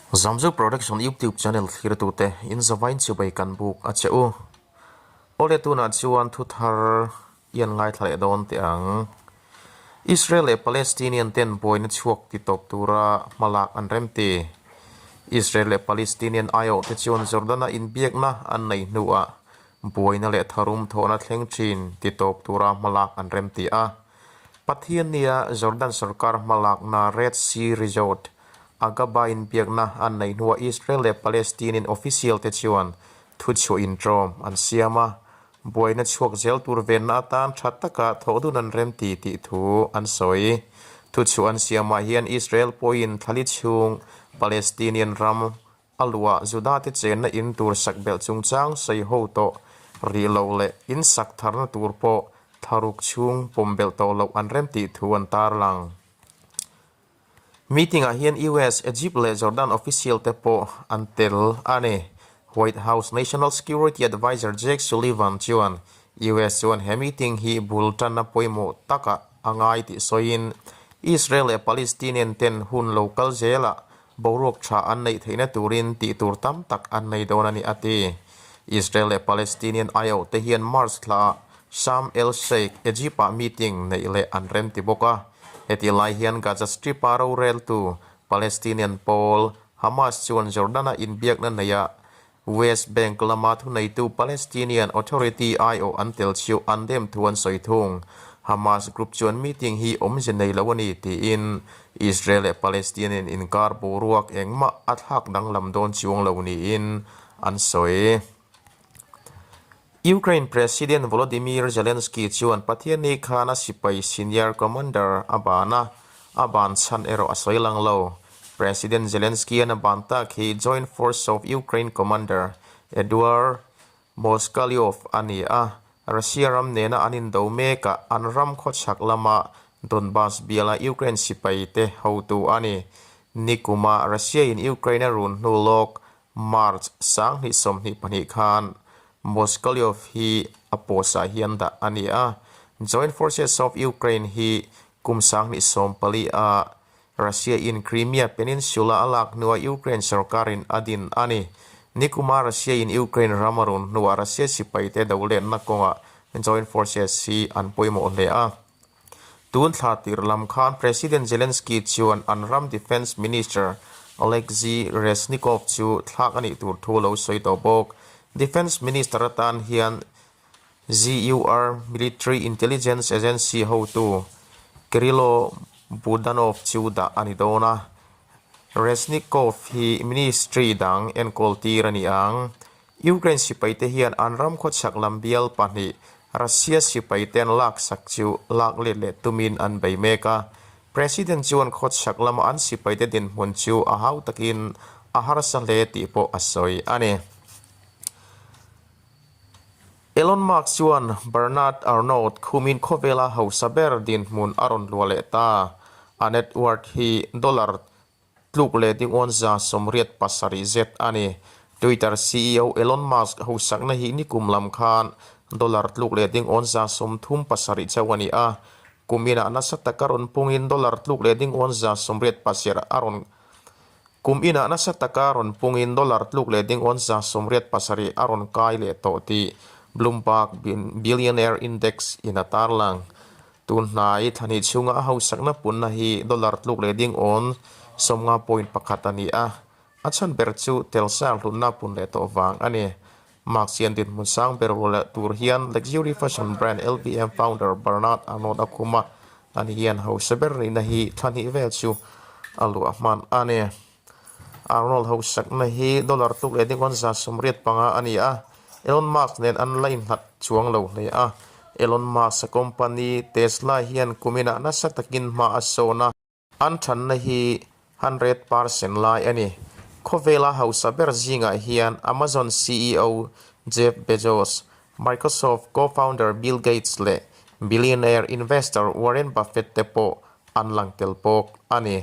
Zamzuk Production YouTube channel thlirtute in zavain chibai kan buk a che u. Awle tunah chuan thu thar i an ngaithla leh dawn teh ang. Israel leh Palestinian ten buaina chhuak ti tawp tura hmalak an rem ti. Israel leh Palestinian aiawhte chuan Jordan-a inbiakna an nei hnuah buaina leh tharum thawhna thleng thin ti tawp tura hmalak an rem ti a. Pathiannia Jordan sorkar hmalakna Red Sea Resort Aqaba inbiakna an neih hnuah Israel leh Palestinian official te chuan thuchhuah intawm an siam a, buaina chhuak zel tur venna atan tha taka thawh dun an rem ti tih thu an sawi. Thuchhuah an siamah hian Israel pawhin thlali chhung Palestinian ram a luah Juda te chenna in tur sak belh chungchang sawi ho tawh rih loh leh in sak tharna tur pawh thlaruk chhung pawm belh tawh loh an rem tih thu an tarlang. Meeting-ah hian US, Egypt leh Jordan official te pawh an tel a ni. White House National Security Adviser Jake Sullivan chuan US chuan he meeting hi bul tanna pawimawh takah a ngai tih sawiin, Israel leh Palestinian ten hun lo kal zelah boruak tha an neih theihna turin tih tur tam tak an nei dawn a ni a ti. Israel leh Palestinian aiawh te hian March thlaah Sharm el Sheikh, Egypt-ah meeting neih leh an remti bawk a. Heti lai hian Gaza Strip-a roreltu Palestinian pawl Hamas chuan Jordan-a inbiakna neia West Bank lama thuneitu Palestinian Authority aiawh an tel chhiuh an dem thu an sawi thung. Hamas group chuan meeting hi awmze nei lo a ni tiin Israel leh Palestinian inkar boruak engmah a thlak danglam dawn chuang lo niin an sawi. Ukraine President Volodymyr Zelensky chuan Pathianni khan a sipai senior commander a ban a, a ban chhan erawh a sawi lang lo. President Zelensky-a'n a ban tak hi Joint Force of Ukraine commander Eduard Moskalyov a ni a, Russia ram nena an indo mekah an ram khawchhak lama Donbas biala Ukraine sipaite hotu a ni. Nikuma Russia-in Ukraine a run hnu lawk March 2022 khan Moskalyov hi a post-ah hian dah a ni a. Joint Forces of Ukraine hi kum 2014 a Russia-in Crimea Peninsula a lak hnuah Ukraine sorkarin a din a ni. Nikuma Russia-in Ukraine ram a run hnuah Russia sipaite doletna kawngah Joint Forces hi an pawimawh hle a. Tun thla tir lam khan President Zelensky chuan an ram Defence Minister Oleksiy Reznikov chu thlak a nih tur thu lo sawi tawh bawk. Defence Minister atan hian GUR Military Intelligence Agency hotu Kyrylo Budanov chu dah a ni dawn a. Reznikov hi ministry dang enkawl tir a ni ang. Ukraine sipaite hian an ram khawchhak lam bial pahnih Russia sipaite an laksak chu lak let leh tumin an bei mek a. President chuan khawchhak lama an sipaite dinhmun chu a hau takin a harsa hle tih pawh a sawi a ni. Elon Musk chuan Bernard Arnault khumin khawvela hausa ber dinhmun a rawn luah leh ta. A net worth hi dollar Tluk leh ding 187 zet a ni. Twitter ceo Elon Musk hosakna hi nikum lam khan dollar tluk leh ding 137 chauh a ni a. Kum inah nasa taka rawn pungin dollar tluk leh ding 87 a rawn Kum inah nasa taka rawn pungin dollar tluk leh ding 87 a rawn kai leh tawh tih Bloomberg Billionaire Index in a tarlang. Tun hnai thlahnih chhunga a hausakna punna hi dollar tluk leh ding awn 50.1 a ni a, a chhan ber chu tel sang hlutna pun leh tawh vang a ni. Mark hian dinhmun sang ber rual leh tur hian luxury fashion brand LVM founder Bernard Arnault a khum a, ani hian hausa ber nihna hi thlahnih vel chu a luah hman a ni. Arnold hausakna hi dollar tluk leh ding awn 85 a ni a, Elon Musk nen an la innghat chuang lo hle a. Elon Musk-a company Tesla hian kuminah nasa takin hma a sawn a, an thanna hi 100% lai a ni. Khawvela hausa ber zingah hian Amazon ceo Jeff Bezos, Microsoft co-founder Bill Gates leh billionaire investor Warren Buffett te pawh an lang tel bawk a ni.